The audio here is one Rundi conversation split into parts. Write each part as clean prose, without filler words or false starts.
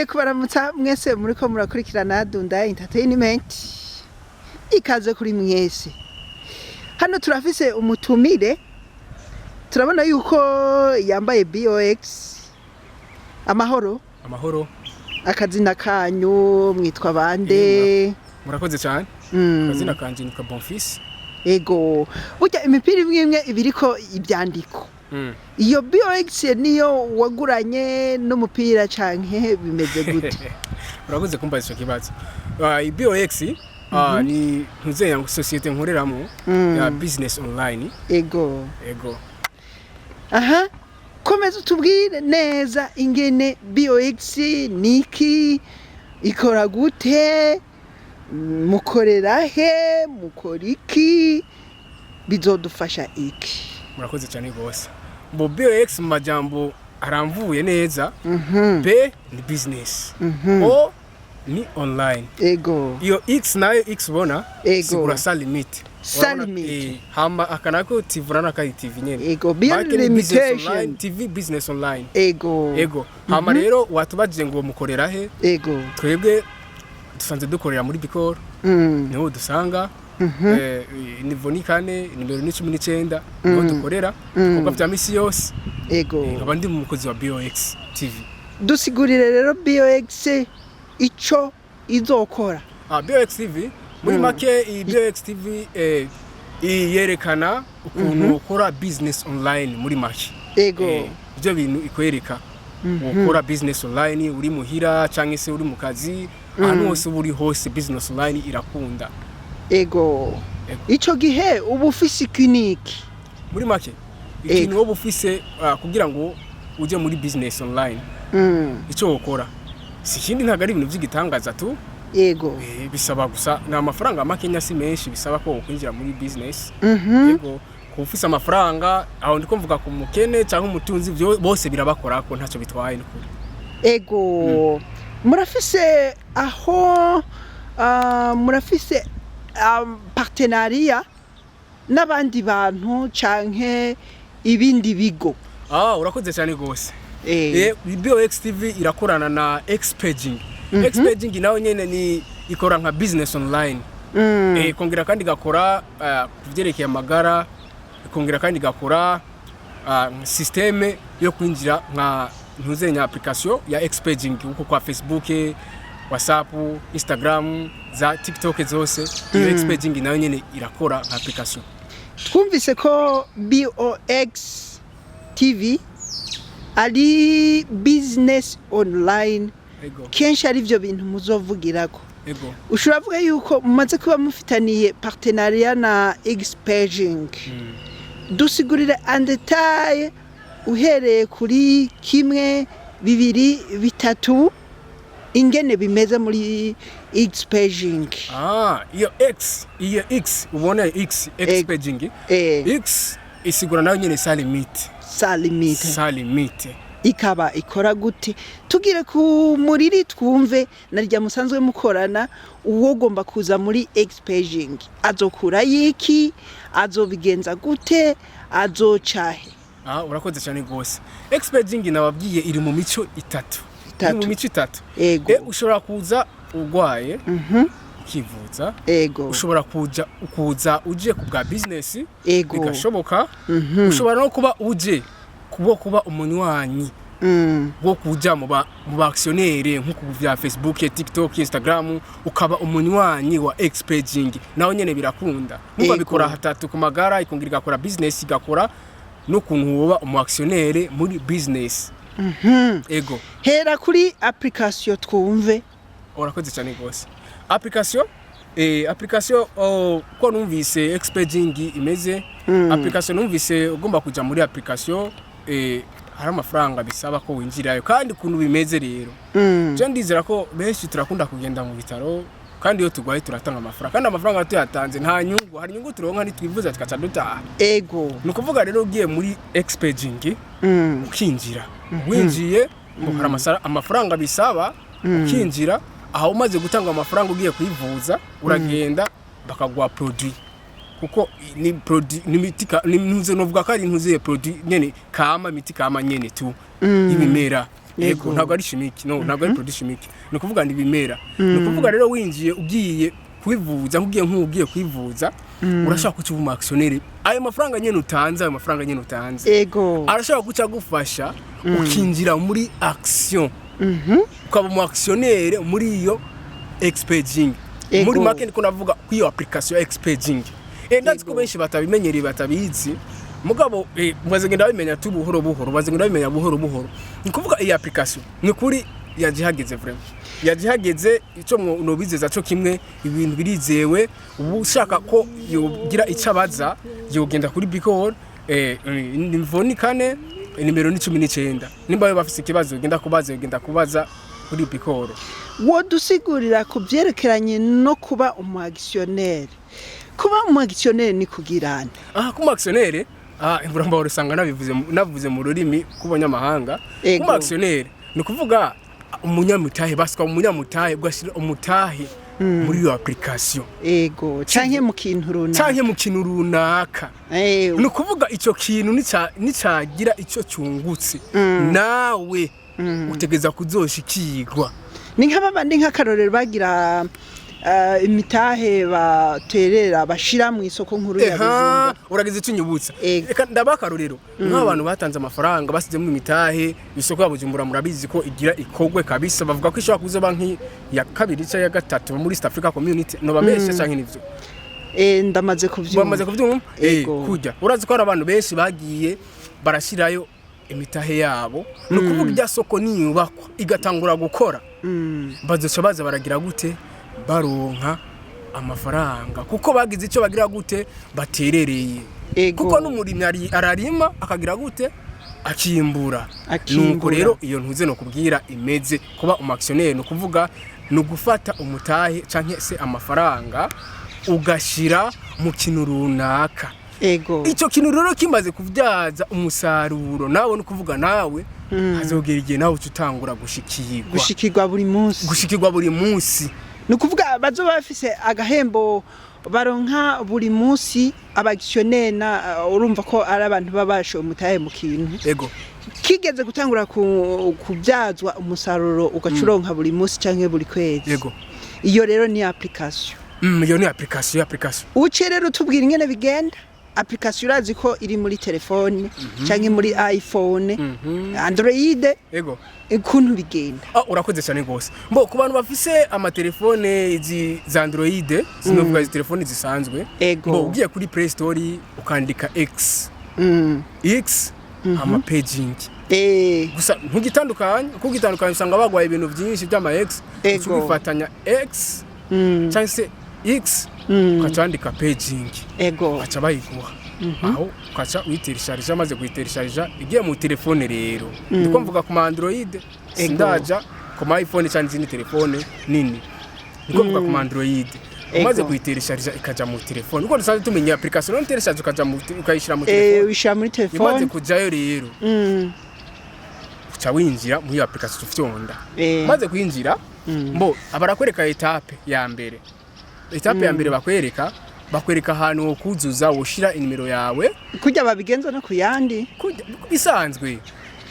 Nongeye kubaramutsa mwese muriko murakurikirana Dunda Entertainment. Ikaze kuri mwese. Hano turafise umutumire, turabona yuko yambaye BOX. Amahoro? Amahoro. Akazina kanyu, mwitwa bande? Murakoze cyane. Akazina kanje nitwa Bonfils. Ego, burya imipira imwe imwe iba iriko ivyandiko. Iyo BOX niyo waguranye n'umupira canke bimeze gute? Urakoze kumbaza ico kibazo. BOX ni ntuzeya société nkoreramo ya business online. Ego. Aha, komeza utubwire neza ingene BOX niki, ikora gute, mukorera he, mukora iki, bizodufasha iki? Murakoze cyane gose. Bo BOX mu majambo aramvuye neza, B ni business, O ni online, iyo X nayo, X ubona, sigura sans limite. Sans Urabona, limite. Hama akanako tivura na TV nyene. Ego, beyond Marketing business online, limitation. TV business online. Ego. Hama rero watubajije ngo mukorera he? Twebwe dusanzwe dukorera muri Bikoro, niho dusanga. Niveau ni 4, nimero ni 19, niho dukorera ibikorwa vya misi yose. Nkaba ndi umukozi wa BOX TV. Dusigurire rero BOX ico izokora. BOX TV muri make, iyi BOX TV yerekana ukuntu ukora business online muri make. Ibyo bintu ikwereka, ukora business online uri muhira cyangwa se uri mu kazi, ahantu hose uba uri hose, business online irakunda. Ego. Ico gihe uba ufise ikiniki? Muri make, ikintu woba ufise kugira ngo uje muri business online, icyo wokora si ikindi, ntabwo ari ibintu by'igitangaza tu. Bisaba gusa ni amafaranga makenya, si menshi bisaba ko wokwinjira muri business. Yego, kuba ufise amafaranga, aho ndiko mvuga ku mukene cyangwa umutunzi, bose birabakora ko ntacyo bitwaye nukuri. Ego, murafise aho murafise partenariat n'abandi bantu canke ibindi bigo? Urakoze cyane rwose. BOX TV irakorana na Xpaging. Xpaging nayo nyene ni ikora nka business online. Ikongera kandi igakora ku vyerekeye amagara, ikongera kandi igakora système yo kwinjira nka ntuzenya application ya Xpaging, uko kwa Facebook, WhatsApp, Instagram, za TikTok zose. Iyo Xpaging nayo nyene irakora nka application. Twumvise ko BOX TV ari business online. Kenshi ari byo bintu muzovugirako. Ushobora kuvuga yuko mumaze kuba mufitaniye partenariat na Xpaging. Dusigurire en détail, uhereye kuri kimwe, bibiri, bitatu, ingene bimeze muri Xpaging. Iyo X ubona, X, Xpaging, X isigura nayo nyene sans limite. Sans limite. Sans limite. Ikaba ikora gute? Tugire ku muriri twumve narya musanzwe mukorana. Uwo ugomba kuza muri Xpaging azokura yiki, azobigenza gute, azocahe? Urakoze cyane rwose. Xpaging nababwiye iri mu mico itatu. Iri mu Itatu. mico itatu. Ushobora kuza urwaye ukivuza. Ushobora kuza uje ku bwa business, bigashoboka. Ushobora no kuba uje kuba umunywanyi wo kuja mu ba actionnaire, nko ku vya Facebook, TikTok, Instagram, ukaba umunywanyi wa Xpaging, naho nyene birakunda. Numva bikora hatatu: ku magara, ikongera igakora business, igakora n'ukuntu woba umu actionnaire muri business. Ego. Hera kuri application twumve. Urakoze cyane rwose. Application, oh, ko numvise Xpaging imeze, application numvise ugomba kuja muri application, hari amafaranga bisaba ko winjirayo. Kandi ukuntu bimeze rero, je ndizera ko benshi turakunda kugenda mu bitaro, kandi iyo turwaye turatanga amafaranga, kandi amafaranga tuyatanze nta nyungu, hari inyungu turonka ntitwivuza tugaca dutaha. Ni ukuvuga rero ugiye muri Xpaging, ukinjira, winjiye ngo hari amafaranga bisaba ukinjira. Aho umaze gutanga amafaranga ugiye kwivuza, uragenda bakaguha produit. Kuko ni produit, ni imiti ni ntuze, novuga ko ari ntuze produit nyene kama, imiti kama nyene tu y'ibimera. Yego, ntabwo ari chimique, no, ntabwo ari produit chimique, ni ukuvuga ni ibimera. Ni ukuvuga rero winjiye ugiye kwivuza, nk'ugiye nk'ugiye kwivuza, urashobora kuca uba umu actionnaire. Ayo mafaranga nyene utanze, ayo mafaranga nyene utanze arashobora guca agufasha ukinjira muri action, ukaba umu actionnaire muri iyo expaging. Muri make niko navuga ku iyo application ya expaging. Ndazi ko benshi batabimenyereye, batabizi, mugabo bazagenda babimenya tu buhoro buhoro, bazagenda babimenya buhoro buhoro. Ni kuvuga iyi application ni kuri yaje ihageze, vraiment yaje ihageze. Ico nobizeza cyo kimwe, ibintu birizewe. Ubu ushaka ko yogira icyo abaza yogenda kuri Bicor, nimvo ni 4, nimero ni 19. Nimba yo bafise ikibazo genda kubaza, genda kubaza kuri Bicor. Wodusigurira ku byerekeranye no kuba umu actionnaire? Kuba umu actionnaire ni kugirana? Aha, ku actionnaire, imvura usanga nabivuze, navuze mu rurimi rw'abanyamahanga. Ku actionnaire ni kuvuga umunyamutahe, baswa umunyamutahe, ugashyira umutahe muri iyo application. Ego, canke mu kintu runaka. Canke mu kintu runaka. Ni ukuvuga icyo kintu nicagira icyo cyungutse, nawe utegeza kuzoshikirwa. Ni nk'abandi, nk'akarorero, bagira imitahe baterera, bashira mu isoko nkuru ya Bujumbura. Uragize icyo unyibutsa. Ego. Reka ndabaha akarorero nk'abantu batanze amafaranga, basizemo imitahe. Isoko ya Bujumbura murabizi ko igira ikogwe kabisa, bavuga ko ishobora kuzoba nk'iya kabiri cyangwa iya gatatu muri East Africa Community, no bameshe canke nivyo? Ndamaze kuvyumva. Bamaze kuvyumva. Ego. Kujya urazi ko hari abantu benshi bagiye barashirayo imitahe yabo. Ni ukuvuga irya soko niyubakwa igatangura gukora, bazoca baza baragira gute? Baronka amafaranga, kuko bagize icyo bagira gute? Baterereye. Kuko n'umurimyi ararima akagira gute? Akimbura. Akimbura. Nuko rero iyo ntuze no kubwira imeze kuba umu actionnaire, ni ukuvuga ni ugufata umutahe canke se amafaranga ugashira mu kintu runaka. Icyo kintu rero kimaze kubyaza umusaruro, nawe ni ukuvuga nawe hazogera igihe nawe uca utangura gushikirwa. Gushikirwa buri munsi. Gushikirwa buri munsi. Ni ukuvuga bazoba bafise agahembo baronka buri munsi, aba actionnaire. Na urumva ko ari abantu baba bashoye umutahe mu kintu kigeze gutangura kubyazwa umusaruro, ugaca uronka buri munsi canke buri kwezi. Iyo rero ni application. Iyo ni application, application. Uce rero utubwira ingene bigenda. Application urazi ko iri muri telefone canke muri iPhone, Android, ukuntu bigenda? Ah, urakoze cyane rwose. Mbo ku bantu bafise amatelefone izi za Android, sinovuga izi telefone zisanzwe. Mbo ugiye kuri Play Store ukandika X, X ama paging. Gusa ntugitandukanye, kuko ugitandukanye usanga bagwaye ibintu byinshi by'ama X. Ubifatanya X cyangwa se X, ukaca wandika paging, ukaca bayiguha aho, ukaca uyiteresharija. Amaze kuyiteresharija igiye mu telefone rero, ndiko mvuga ku ma Android, sindaja ku ma iPhone cyangwa izindi telefone nini, ndiko mvuga ku ma Android. Umaze kuyiteresharija ikaja mu telefone, uko dusanzwe tumenya application none teresharija ukaja mu ukayishira mu telefone. Uyishira muri Imaze telefone. kujayo rero, uca winjira muri iyo application, ufyonda. Umaze kwinjira, mbo barakwereka étape ya mbere. Étape ya mbere bakwereka ahantu wo kuzuza, woshira inimero yawe. Kurya babigenza no ku yandi. Bisanzwe.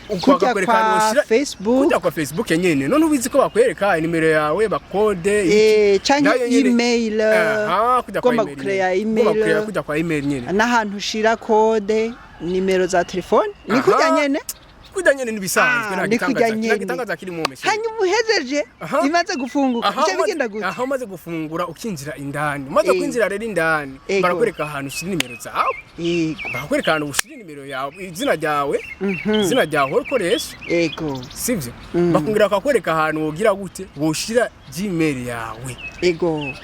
Kurya Bakakwereka ahantu kwa Facebook. Kurya kwa Facebook nyene. None ubizi ko bakwereka inimero yawe, bakode canke nayo nyene. email. Aha, kujya kwa Ugomba email gucreya nyene. email. Ugomba gucreya kujya kwa email nyene. N'ahantu ushira code, nimero za telefone, ni kurya nyene. Kurya nyene nibisanzwe. Ah, Nta ni kurya gitangaza, nta nyene. gitangaza kiri mu meshe. Hanyuma uhejeje, imaze gufunguka, bica bigenda gute? Aha, umaze gufungura ukinjira indani, umaze kwinjira rero indani, barakwereka ahantu ushira inimero zawe. Barakwereka ahantu ushira inimero yawe, izina ryawe, izina ryawe uhora ukoresha. Sivyo? Bakongera bakakwereka ahantu wogira gute? Woshira Gmail yawe.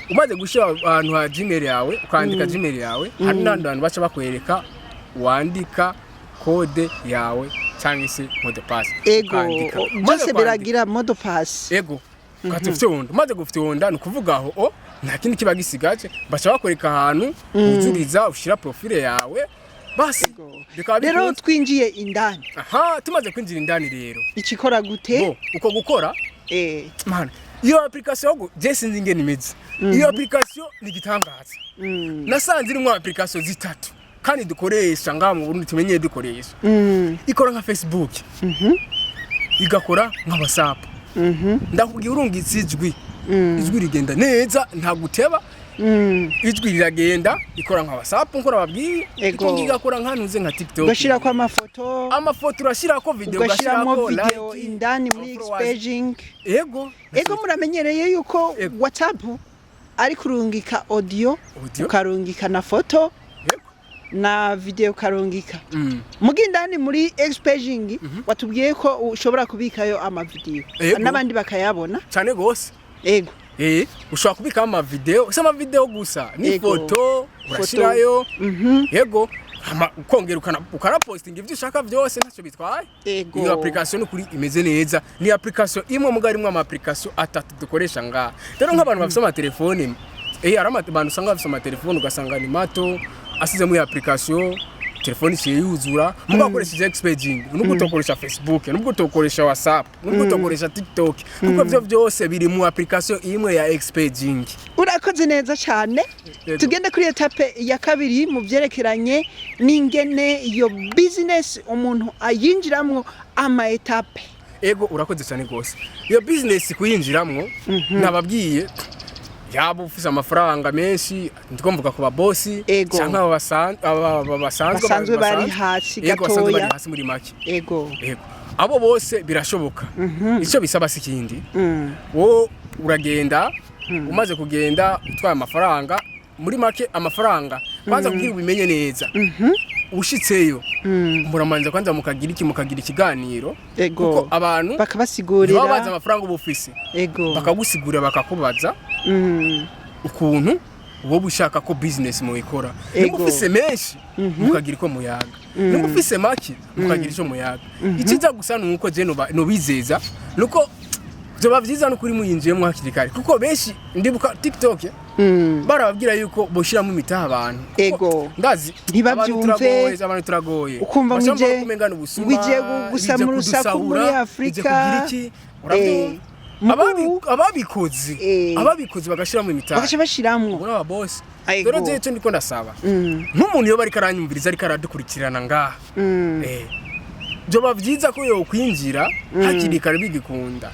Umaze gushyira ahantu ha Gmail yawe, ukandika Gmail yawe, hari n'ahandi hantu baca bakwereka wandika code yawe cyangwa se mot de passe. Ukandika. Umaze Byose kwandika- biragira mot de passe. Ego, ukata ufyonda. Umaze gufyonda, ni ukuvuga aho o nta kindi kiba gisigaje, baca bakwereka ahantu wuzuriza, ushira profile yawe, basi bikaba Rero bikunze. twinjiye indani. Aha, tumaze kwinjira indani rero, Ikikora gute? bo uko gukora, man. Iyo application ahubwo je sinzi ingene imeze. Iyo application ni igitangaza. Nasanze irimo application zitatu kandi dukoresha ngaha mu Burundi, tumenyeye dukoresha. Ikora nka Facebook, igakora nka WhatsApp. Ndakubwira, urungitse ijwi, ijwi rigenda neza, nta guteba. Ijwi riragenda, ikora nka WhatsApp nko nababwiye. Ikongera igakora nka ntuze, nka TikTok. Ugashirako amafoto. Amafoto, urashirako video. Ugashiramo ugashirako video like, indani muri followers. Xpaging. Ego. Ego, muramenyereye yuko WhatsApp ari kurungika audio, Audio. ukarungika na foto na video ukarungika. Muga indani muri Xpaging watubwiye ko ushobora kubikayo amavideo n'abandi bakayabona. Cyane gose. Ego. Ushobora kubikamo amavideo, si amavideo gusa, ni foto urashirayo. Yego, hama ukongera ukanapostinga ibyo ushaka byose, ntacyo bitwaye. Iyo application kuri imeze neza, ni application imwe muga harimwo ama application atatu dukoresha ngaha. Rero nk'abantu bafise amatelefone, hari abantu usanga bafise amatelefone, ugasanga ni mato asizemo iyo application, telefone iciye yuzura. Muga ukoresheje Xpaging, nubwo utokoresha Facebook, nubwo utokoresha WhatsApp, nubwo utokoresha TikTok, kuko ivyo byose biri mu application imwe ya Xpaging. Urakoze neza cyane. Yego. Tugende kuri étape ya kabiri mu byerekeranye n'ingene iyo business umuntu ayinjiramwo, ama étapes. Ego, urakoze cyane rwose. Iyo business kuyinjiramwo, nababwiye, yaba ufise amafaranga menshi, ndiko mvuga ku babosi, cyangwa aba basanzwe. Basanzwe bari hasi. Ego, basanzwe bari gatoya. hasi muri make. Ego, abo bose birashoboka. Icyo bisaba si ikindi. Wowe uragenda, umaze kugenda utwaye amafaranga muri make, amafaranga kwanza kugira ubimenye neza, ushitseyo muramanza kwanza mukagira iki, mukagira ikiganiro, kuko abantu bakabasigurira. ntibaba bazi amafaranga uba ufise. Bakagusigurira, bakakubaza ukuntu wowe ushaka ko business muyikora. Nimba ufise menshi, mukagira iko muyaga, nimba ufise make, mukagira icyo muyaga. Icyiza gusa ni uko je nobizeza nuko vyoba vyiza nukuri muyinjiyemo hakiri kare, kuko benshi ndibuka TikTok barababwira yuko boshiramo imitahe abantu. Kuko ndazi Ntibavyumve. abantu turagoye, abantu turagoye. Ukumva Bashobora ngo kumenga ubusuma, ngwije gusa bije mu rusaku muri kudusahura, Afrika. bije kugira iki, urabyumva? Ababikoze ababikoze bagashiramo imitahe, bagaca bashiramwo. ubwo aba boss. Rero jewe icyo ndiko ndasaba, nk'umuntu iyo bariko aranyumviriza, ariko aradukurikirana ngaha, vyoba vyiza ko yokwinjira hakiri kare bigikunda,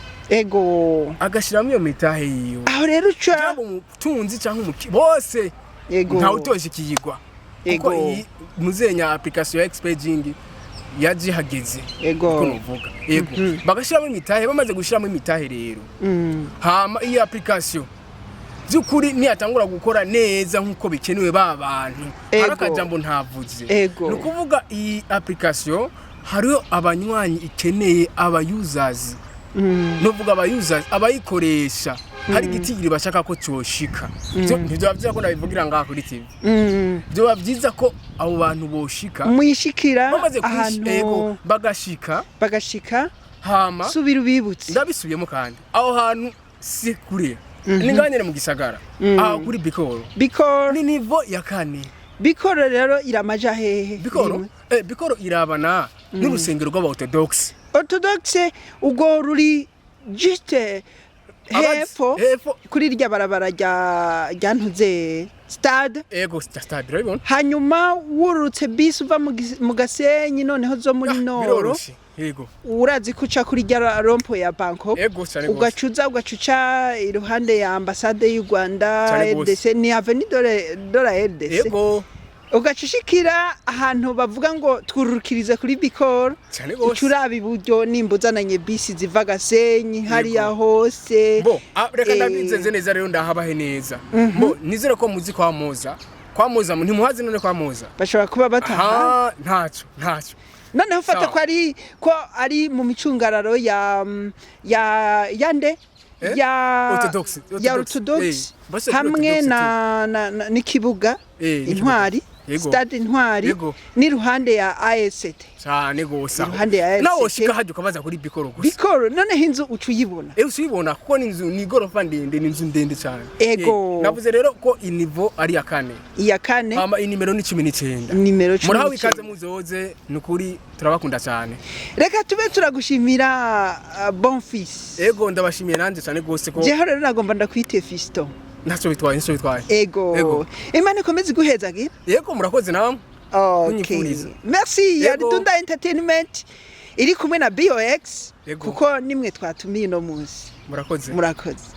agashiramo iyo mitahe yiwe, Aho rero uca yaba umutunzi cyangwa umuki bose, ntawe utosha ikiyigwa, kuko iyi muzenya application ya Xpaging yaje ihageze. Uko nuvuga, yego, bagashiramo imitahe. Bamaze gushiramo imitahe rero, hama iyi application by'ukuri niyatangura gukora neza nk'uko bikenewe, ba bantu, hari akajambo ntavuze. Ni ukuvuga iyi application hariho abanywanyi ikeneye, aba users, nuvuga aba users, abayikoresha, hari igitigiri bashaka ko cyoshika. Ntibyoba byiza ko nabivugira ngaha kuri TV. Byoba byiza ko abo bantu boshika muyishikira bamaze ahantu ego, bagashika. Bagashika. Hama subira ubibutse. Ndabisubiyemo kandi, aho hantu si kure, ni ngaha nyene mu gisagara, aho kuri Bikoro. Bikoro. Ni niveau ya kane. Bikoro rero iramaja hehe? Bikoro. Rimwe. Bikoro irabana n'urusengero rw'abaorthodoxe. Orthodoxe, ubwo ruri juste hepfo Hepfo. kuri rya barabara rya ntuze stade. Ego, stade urabibona. Hanyuma wururutse bisi uva mu Gasenyi, noneho zo muri Noro. Biroroshe, yego. Urazi ko uca kuri rya rond-point ya Bangkok. Ego, cyane gose. Ugacuza, ugacuca iruhande ya ambasade y'u Rwanda. Cyane gose. RDC, ni avenue de la RDC. Ugaca ushikira ahantu bavuga ngo twururukirize kuri Bikoro. Cyane gose. Uca uraba iburyo nimba uzananye bisi ziva Gasenyi hariya hose. Bo reka ndabizeze neza rero, ndahabahe neza. Bo nizere ko muzi kwa Moza, kwa Moza ntimuhazi none kwa Moza? Bashobora kuba bataha. Aha, ntacyo ntacyo. Noneho ufata Sawa. ko ari mu micungararo ya yande ya Orthodox, ya Orthodox. Orthodox Bose kuri hamwe Orthodox. na n'ikibuga N'ikibuga. Intwari. Yego. Stade Intwari, Yego. n'iruhande ya AST. Cyane gose aho. Iruhande ya Nawe RCT. woshika hajya ukabaza kuri Bikoro gusa. Bikoro, noneho inzu uca uyibona. Usibona kuko ni inzu, ni igorofa ndende, ni inzu ndende cyane. Ego. Navuze rero ko iniveau ari iya kane. Iya kane. Hama inimero ni 19. Nimero cumi Murahawe n'icenda. ikaze, muzoze, ni ukuri turabakunda cyane. Reka tube turagushimira, bon fils. Ego, ndabashimiye nanjye cyane rwose ko Jeho rero nagomba ndakwite Fiston. Ntacyo bitwaye, ntacyo bitwaye. Ego. Ego. Imana ikomeze iguhezagira. Yego, murakoze namwe. Okay. Kunyifuriza. Merci. Yego. Yari Dunda Entertainment iri kumwe na BOX Yego. kuko nimwe twatumiye uno munsi. Murakoze. Murakoze.